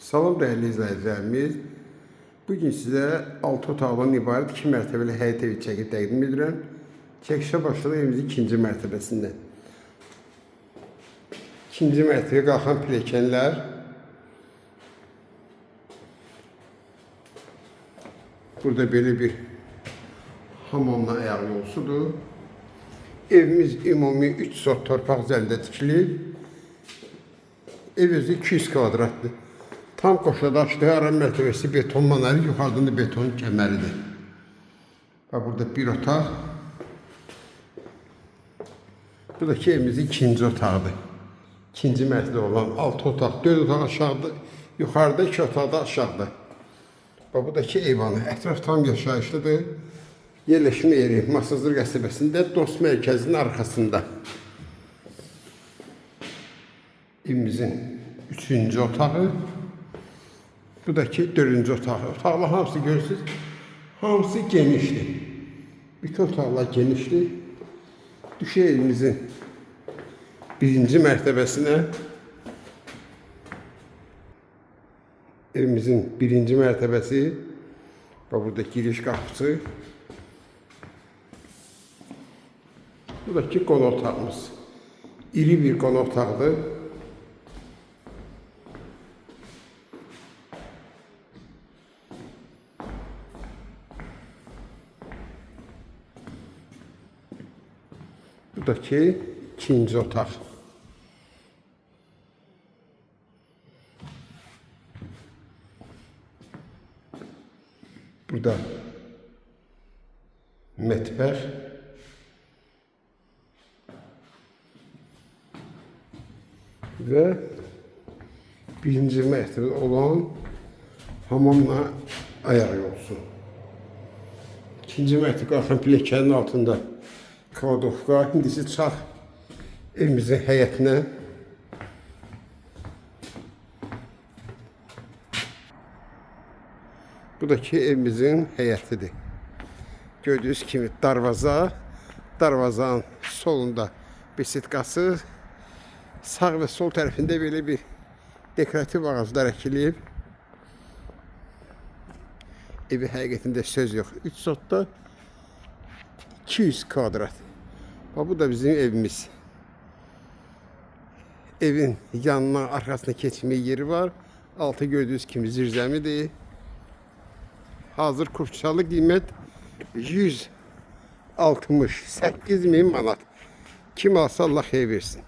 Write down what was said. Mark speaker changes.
Speaker 1: Salam dəyərli izləyicilərimiz. Bugün sizə 6 otaqdan ibarət 2 mərtəbəli həyət evi çəkib təqdim edirəm. Çəkişə başladıq evimizin ikinci mərtəbəsində. İkinci mərtəbəyə qalxan pilləkənlər. Burada belə bir hamamla ayaq yolsudur. Evimiz ümumi 3 sot torpaq üzərində tikilib. Ev özü 200 kvadratdır. Tam qoşadaşdır. Ara mərtəbəsi beton manarı, yuxarıdan da beton kəməridir. Və burada bir otaq. Bu da ki evimizin ikinci otağıdır. İkinci mərtəbədə olan 6 otaq, 4 otaq aşağıda, yuxarıda 2 otaq da aşağıda. Və bu da ki eyvanı. Ətraf tam yaşayışlıdır. Yerləşmə yeri Masazır qəsəbəsində Dost mərkəzinin arxasında. Evimizin üçüncü otağı. Bu da ki dördüncü otağı. Otaqlar hamısı görürsünüz, hamısı genişdir. Bütün otaqlar genişdir. Düşək evimizin birinci mərtəbəsinə. Evimizin birinci mərtəbəsi. Və burada giriş qapısı. Bu da ki qonaq otağımız. İri bir qonaq otağıdır. Bu da ki ikinci otaq. Burada mətbəx. Və birinci mərtəbədə olan hamamla ayaq yolsu. İkinci mərtəbə qalxan pilləkənin altında kladovka. İndisi çıxaq evimizin həyətinə. Bu da ki evimizin həyətidir. Gördüyünüz kimi darvaza, darvazanın solunda besitkası, sağ və sol tərəfində belə bir dekorativ ağaclar əkilib. Evi həqiqətində söz yox. 3 sotda 200 kvadrat. Bax, bu da bizim evimiz. Evin yanına, arxasına keçmək yeri var. Altı gördüyünüz kimi zirzəmidir. Hazır kurtçalı qiymət 168 min manat. Kim alsa Allah xeyir versin.